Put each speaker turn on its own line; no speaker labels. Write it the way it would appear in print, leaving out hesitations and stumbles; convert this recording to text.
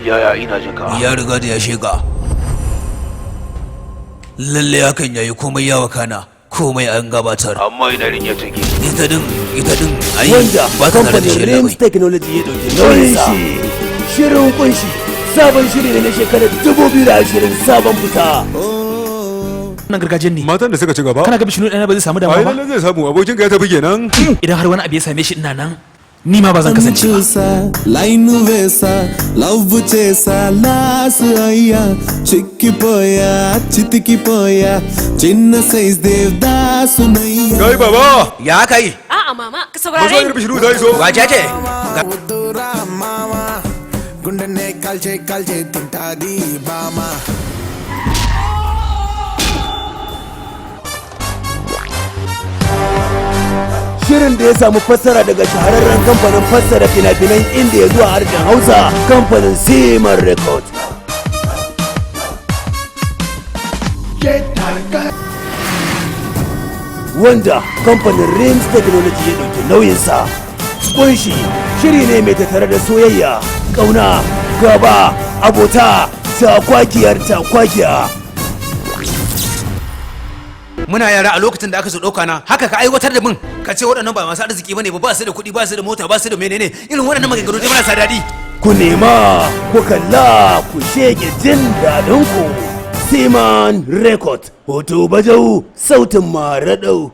Yaya, ina jin ka.
Ya riga da ya sheka. Lalle hakan yayi, komai ya wakana, komai an gabatar.
Amma ina rinya take?
Ita din ai
Wanda
ba ta tare da
kamfanin
shi
Rims
labai.
Technology ya dauki nauyinsa. Shirin Kunshi sabon shiri ne na shekarar 2020, sabon fita.
Wannan gargajiyar ne.
Matan da suka ci gaba.
Kana ga Bishinu ɗana ba zai samu
Ai
damuwa ba?
lalle zai samu, abokin ka ya tafi kenan.
Idan har wani abu ya same shi ina nan, ni ma ba zan kasance ba.
చూసా line వేసా love చేసా loss అయ్యా చిక్కిపోయా చితికిపోయా చిన్న size దేవదాసునయ్యా
Kai baba.
Ya aka yi?
A'a mama, ka saurare
Masoyar
ni.
Bishinu ta iso.
Wace ce?
వద్దురా మామా గుండెనే కాల్చే కాల్చే తింటాది బామా.
Shirin da ya samu fassara daga shahararren kamfanin fassara fina-finan Indiya zuwa harshen Hausa, kamfanin Siman Record. Wanda kamfanin Rims Technology ya ɗauki nauyinsa. Kunshi shiri ne mai tattare da soyayya, ƙauna, gaba, abota, takwakiyar takwakiya.
Muna yara, a lokacin da aka zo ɗauka na, haka ka aiwatar da min, ka ce waɗannan ba masu arziki bane ba, ba su da kuɗi, ba su da mota, ba su da menene, irin waɗannan maganganu dai marasa daɗi.
Ku nema, ku kalla, ku shege jin daɗinku. Siman Record, hoto bajau, sautin maraɗau.